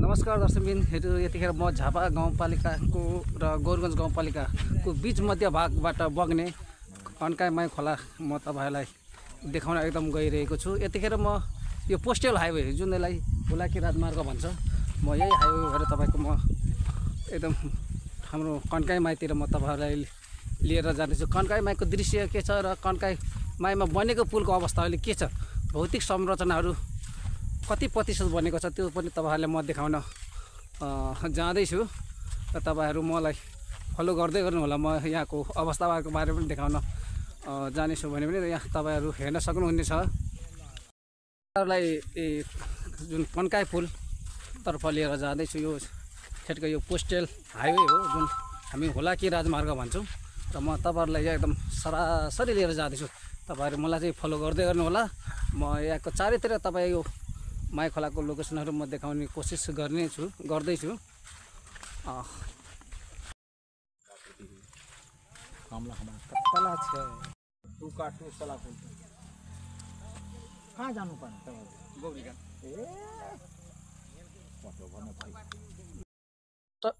नमस्कार दर्शकबिनहरू, यतिखेर म झापा गाउँपालिकाको र गौरगञ्ज गाउँपालिकाको बीच मध्य भागबाट बग्ने कन्काई माई खोला म तपाईहरुलाई देखाउन एकदम गइरहेको छु। यतिखेर म यो पोस्टल हाइवे जुन यसलाई हुलाकी राजमार्ग भन्छ, म यही हाइवे भएर तपाईको म एकदम हाम्रो कन्काई माईतिर म तपाईहरुलाई लिएर जाँदैछु। कन्काई माईको दृश्य के छ र कन्काई माईमा बनेको पुलको अवस्था अहिले के छ, भौतिक संरचनाहरू कति प्रतिशत बनेको छ त्यो पनि तपाईहरुलाई म देखाउन जाँदैछु र तपाईहरु मलाई फलो गर्दै गर्नु होला। म यहाँको अवस्थाको बारेमा पनि देखाउन जानेछु भने पनि यहाँ तपाईहरु हेर्न सक्नुहुनेछ। तपाईहरुलाई जुन कन्काई पुल तर्फ लिएर जाँदैछु। यो ठेटको यो पोस्टल हाइवे हो जुन हामी हुलाकी राजमार्ग भन्छौँ र म तपाईहरुलाई एकदम सरासरी लिएर जाँदैछु। तपाईहरु मलाई चाहिँ फलो गर्दै गर्नु होला। म यहाँको चारैतिर तपाई यो माई खोलाको लोकेसनहरु म देखाउने कोसिस गर्दैछु। तला छ टुका टु सला पुल कहाँ जानु पर्ने तपाईहरु? गौरीका पटो भन्नु भाइ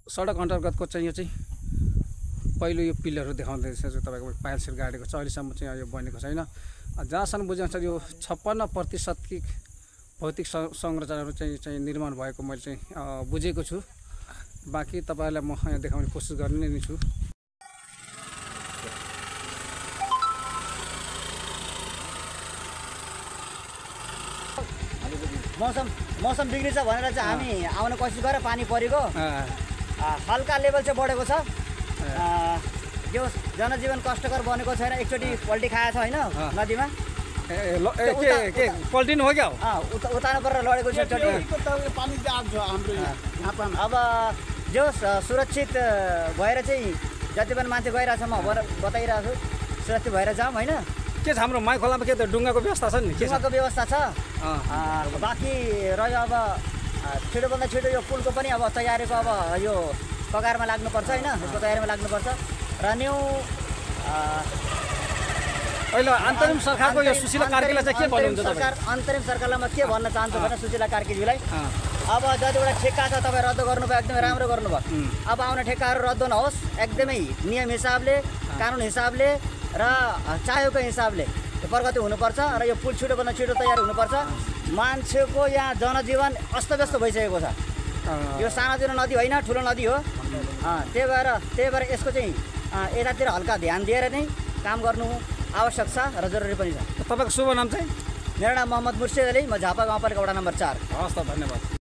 सडक अन्तर्गतको चाहिँ यो चाहिँ पहिलो यो पिलरहरु देखाउँदैछ जो तपाईको पाइलसेट गाडेको छ। अहिलेसम्म चाहिँ यो बनेको छैन। जहाँसम्म बुझ्नुहुन्छ यो 56% कि भौतिक संरचनाहरू चाहिँ निर्माण भएको मैले चाहिँ बुझेको छु। बाँकी तपाईहरुलाई म यहाँ देखाउने कोसिस गर्ने नै छु। मौसम बिग्रिछ भनेर चाहिँ हामी आउन कोसिस गरे, पानी परेको हल्का लेभल चाहिँ बढेको छ। यो जनजीवन कष्टकर बनेको छैन, एकचोटि पल्टी खाएको छ हैन नदीमा। के पल्टिनु हो क्या? उतार्नु परेर लडेको छ एकचोटि। पानी जान्छ हाम्रो यहाँ। अब जो सुरक्षित भएर चाहिँ जति पनि मान्छे गइरहेछ म बताइरहेको छु, सुरक्षित भएर जाऊँ हैन। के छ हाम्रो माई खोलामा के त डुङ्गाको व्यवस्था छ नि? डुङ्गाको व्यवस्था छ। बाँकी रह्यो अब छिटोभन्दा छिटो यो पुलको पनि अब तयारीको अब यो कगारमा लाग्नुपर्छ हैन, यसको तयारीमा लाग्नुपर्छ। र न्यू अहिले अन्तरिम सरकारको यो सुशीला कार्कीलाई चाहिँ के भन्नुहुन्छ सरकार? अन्तरिम सरकारलाई म के भन्न चाहन्छु भने सुशीला कार्कीज्यूलाई अब जतिवटा ठेक्का छ तपाईँ रद्द गर्नुभयो, एकदमै राम्रो गर्नुभयो। अब आउने ठेक्काहरू रद्द नहोस्, एकदमै नियम हिसाबले, कानुन हिसाबले र चाहेको हिसाबले प्रगति हुनुपर्छ र यो पुल छिटोभन्दा छिटो तयार हुनुपर्छ। मान्छेको यहाँ जनजीवन अस्तव्यस्त भइसकेको छ। यो सानोतिनो नदी होइन, ठुलो नदी हो। त्यही भएर यसको चाहिँ यतातिर हल्का ध्यान दिएर नै काम गर्नु आवश्यक छ र जरुरी पनि छ। तपाईँको शुभ नाम चाहिँ? मेरो नाम मोहम्मद मुर्शिद अली, म झापा गाउँपालिका वडा नम्बर 4। हस् त, धन्यवाद।